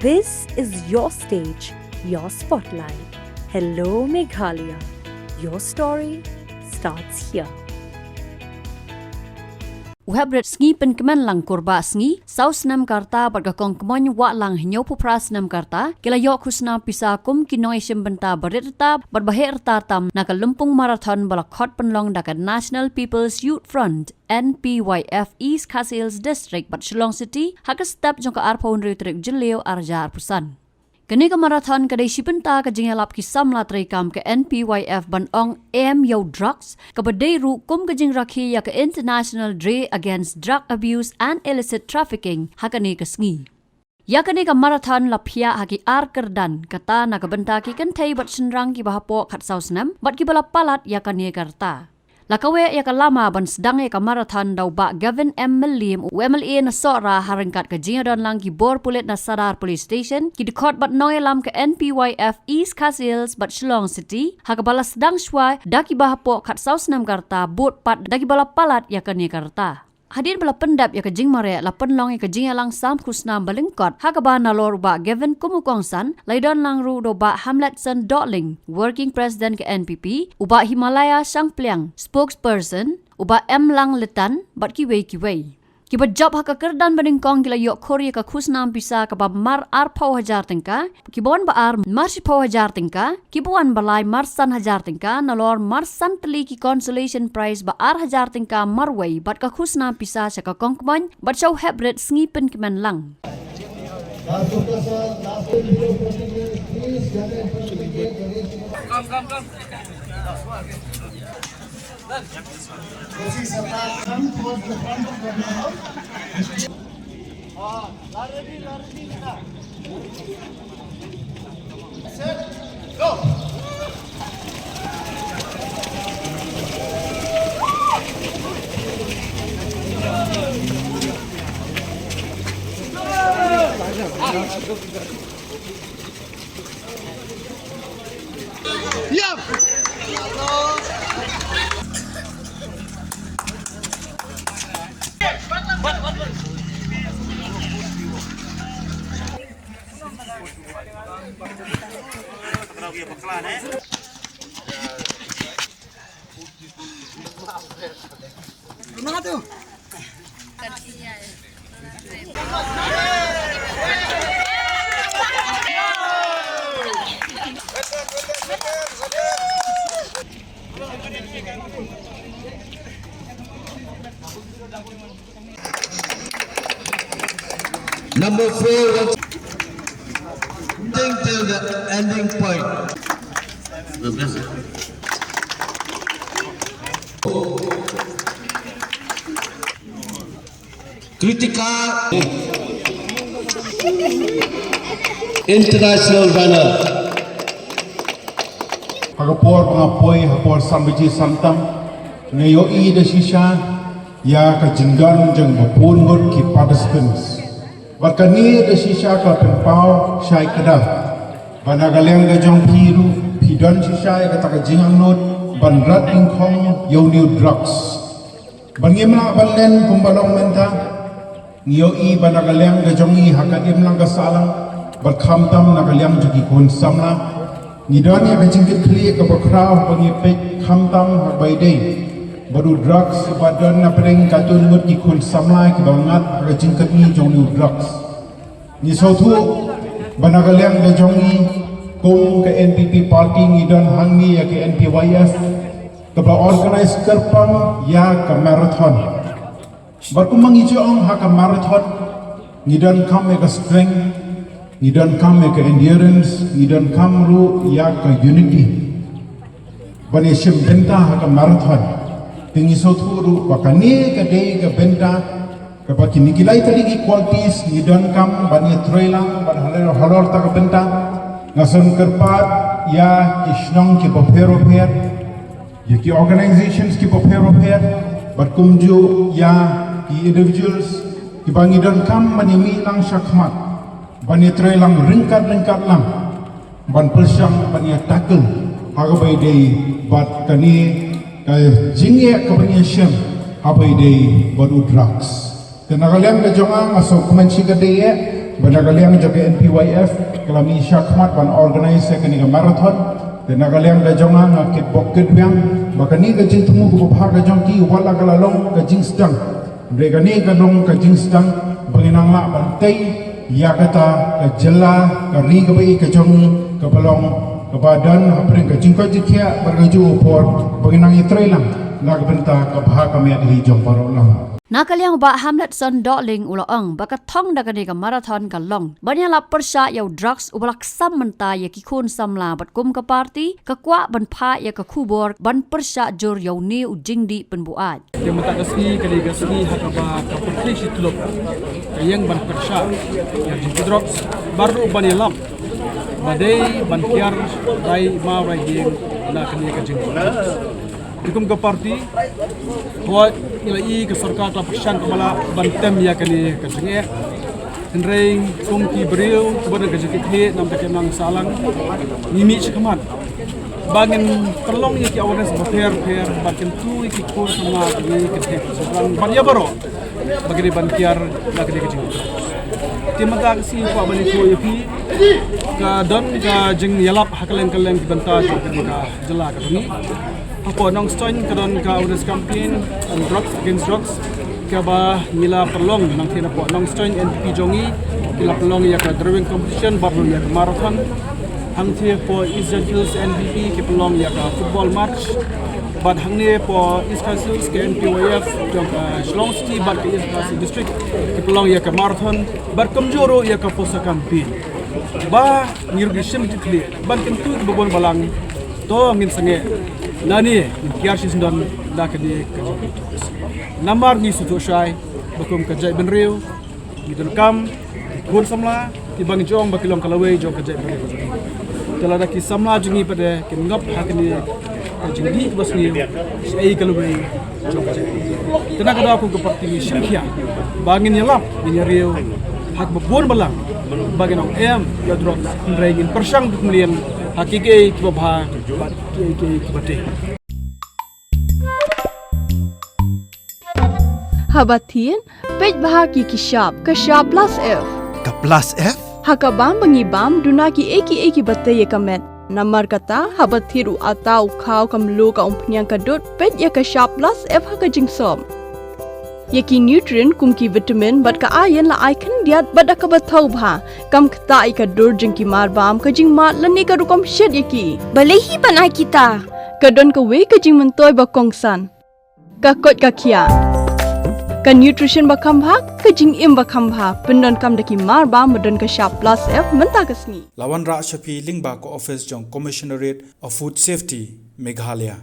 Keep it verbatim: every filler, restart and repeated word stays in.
This is your stage, your spotlight. Hello, Meghalaya. Your story starts here. U Heprit Sngi Pynkmen Langkur Bah Sngi, saw snem ka rta bad ka Kong Kmoin Wahlang hynñiewphew phra snem ka rta, ki la ïoh khusnam pisa kum ki nongïashim bynta ba rit rta bad ba heh rta tam na ka Lympung Marathon ba la khot pynlong da ka National People's Youth Front, N P Y F, East Khasi Hills District bad Shillong City ha ka step jong ka arphew hynriew tarik Jylliew arhajar arphew san. Kane ka marathon ka dei shi bynta ka jingïalap ki samla treikam ka N P Y F ban ong em ïa u drugs, kaba dei ruh kum ka jingrakhe ïa ka International Day Against Drug Abuse and Illicit Trafficking ha kane ka sngi. Ïa kane ka marathon la phiah ha ki ar kyrdan, kata na ka bynta ki kynthei bad shynrang kiba hapoh khatsaw snem bad kiba la palat ïa kane ka rta. La kaweh ïa ka lama ban sdang ïa ka marathon da u Bah Gavin M Mylliem, u M L A na Sohra, ha ryngkat ka jingïadon lang ki bor pulit na Sadar Police Station, ki dkhot bad nongïalam ka N P Y F East Khasi Hills bad Shillong City, ha kaba la sdang shuwa da kiba hapoh khatsaw snem ka rta, bud pat da kiba la palat ïa kane ka rta. Hadien ba la pyndep ïa ka jingmareh, la pynlong ïa ka jingïalang sam khusnam ba lyngkot, ha kaba nalor u Bah Gavin kum u kongsan, la ïadon lang ruh da u Bah Hamletson Dohling, Working President ka N P P, u Bah Himalaya Shangpliang, Spokesperson, u Bah M Langletan bad kiwei kiwei. Kiba jop ha ka kyrdan banyngkong ki la ïoh khur ïa ka khusnam pisa kaba mar arphew hajar tyngka, kiba wan ba ar mar shiphew hajar tyngka, kiba wan ba lai mar san hajar tyngka, nalor mar san tylli ki consolation prize ba ar hajar tyngka marwei bad ka khusnam pisa sha ka Kong Kmoin bad sha u Heprit Sngi Pynkmen Lang. Number four, ending till the ending point. Kritika, international runner. Ha ka por ba nga poi ha por san baje san tam, nga ïohi da shisha ïa ka jingdon jong ba bun ngut ki participants. Bad kane da shisha ka pynpaw shai kdar ba na ka liang ka jong phi ruh phi don shisha ïa kata ka jingangnud ban rat nyngkong ïa une u drugs. Ban ngim lah ban len kumba long mynta. Ngi ïohi ba na ka liang ka jong ngi ha ka imlang ka sahlang bad khamtam na ka liang jong ki khun samla, ngi don ïa ka jingkitkhlieh kaba khraw ba ngi peit khamtam ha kaba ïadei bad u drugs, ba don na pdeng katto katne ngut ki khun samla kiba ngat ha ka jingkyrni jong une u drugs. Ngi sngewthuh ba na ka liang ka jong ngi kum ka N P P party ngi don hangne ïa ka N P Y F kaba organise kyrpang ïa ka marathon. Bad kumba ngi ju ong ha ka marathon, ngi donkam ïa ka strength, ngi donkam ïa ka endurance, ngi donkam ruh ïa ka unity. Ban ïa shim bynta ha ka marathon. Te ngi sngewthuh ruh ba kane ka dei ka bynta kaba kine ki lai tylli ki qualities ngi donkam ban ïa trei lang, ban halor halor ta ka bynta. Nga sngewkyrpad ïa ki shnong kiba pher bapher, ïa ki organisations kiba pher bapher, bad kumjuh ïa ki individuals kiba ngi donkam ban ïa mih lang shakhmat, ban ïa trei lang ryngkat ryngkat lang, ban pyrshang ban ïa tackle ha kaba ïadei bad kane ka jingeh kaba ngi ïa shem ha kaba ïadei bad u drugs. Te na ka liang ka jong nga, nga sngewkmen shikatdei eh Ba na ka liang jong ka N P Y F ka la mih shakhmat ban organize ïa kane ka marathon. Te na ka liang ka jong nga nga kitbok kitbiang ba kane ka jingthmu kaba bha ka jong ki wat la ka la long ka jingsdang, hynrei kane ka long ka jingsdang ba ngin nang lah ban tei ïa kata ka jylla, ka ri kaba ïeit ka jong ngi, kaba long kaba don hapdeng ka jingkoit jingkhiah bad ka jong u por ba ngin nang ïatreilang na ka bynta ka bha ka miat hi jong baroh lang. Na ka liang u Bah Hamletson Dohling u la ong ba ka thong da kane ka marathon ka long ban ïalap pyrshah ïa u drugs uba la ksam mynta ïa ki khun samla, bad kum ka party ka kwah ban phah ïa ka khubor ban pyrshah jur ïa une u jingdih pynbuaid. Te mynta ka sngi ka dei ka sngi ha kaba ka pyrthei shi tyllup ka ïeng ban pyrshah ïa ka jingdih drugs, bad ruh ban ïalap ba dei ban kiar rai maw rai dieng na kane ka jingdih. Te kum ka party, hooid, ngi la i ka sorkar ka la pyrshang kaba lah ban tem ïa kane ka jingeh. Hynrei kum ki briew kiba don ka jingkitkhlieh namar ka nang sahlang, ngi mih shakhmat ba ngin pynlong ïa ki awareness bapher bapher, ba kin tu ïa ki khun samla kane ka jingkitkhlieh, ban ïa baroh ba ka dei ban kiar na ka dei ka jingkitkhlieh. Te mynta ka sngi kwah ban ïathuh ïa phi, ka don ka jingïalap ha kylleng kylleng ki bynta jong ka jylla ka jong ngi. Hapoh Nongstoiñ ka don ka awareness campaign on drugs, against drugs, kaba ngi la pynlong. Nangta hapoh Nongstoiñ N P P jong ngi ki la pynlong ïa ka drawing competition bad ruh ïa ka marathon. Hangta hapoh East Jaintia Hills N P P ki pynlong ïa ka football match. Bad hangne hapoh East Khasi Hills ka N P Y F jong ka Shillong City bad ka East Khasi District ki pynlong ïa ka marathon, bad kumjuh ruh ïa ka poster campaign. Ba ngi ruh ngi shim kit khlieh ban kyntu kiba bun balang. To ngin sangeh lane ngin kiar shisyndon da kane ka jingkyntu. Namar ngi sngewthuh shai ba kum ka jaitbynriew ngi donkam ki khun samla kiba ngi ong ba ki long ka lawei jong ka jaitbynriew. Te lada ki samla jong ngi pat de kin ngop ha kane ka jingdih kaba sniew, shaei ka lawei jong ka jaitbynriew? Te na ka daw kum ka party ngi shim khia ba ngin ïalap, ngin ïariew ha kaba bun balang ba ngin ym em ïa drugs, hynrei ngin pyrshang duk mlien ha kiei kiei kiba bha bad kiei kiei kiba dei. Haba thied, peit bha ki ki shap, ka shap plus F. Ka plus F? Ha ka bam ba ngi bam, duna kiei kiei kiba tei ïa ka met. Namar kata, haba thied u atta, u khaw, ka mluh, ka umphniang, ka dud, peit ïa ka shap plus F ha ka jingsop. Ïa ki nutrient kum ki vitamin bad ka iron la ai khyndiat bad da kaba thaw bha. Kam ktah ïa ka dur jong ki mar bam, ka jingmad lane ka rukom shet ïa ki. Balei hi ban ai kita? Ka don kawei ka jingmyntoi ba kongsan. Ka koit ka khiah. Ka nutrition ba kham bha, ka jingim ba kham bha, pyndonkam da ki mar bam ba don ka shap plus F mynta ka sngi. La wanrah sha phi lyngba ka office jong Commissionerate of Food Safety, Meghalaya.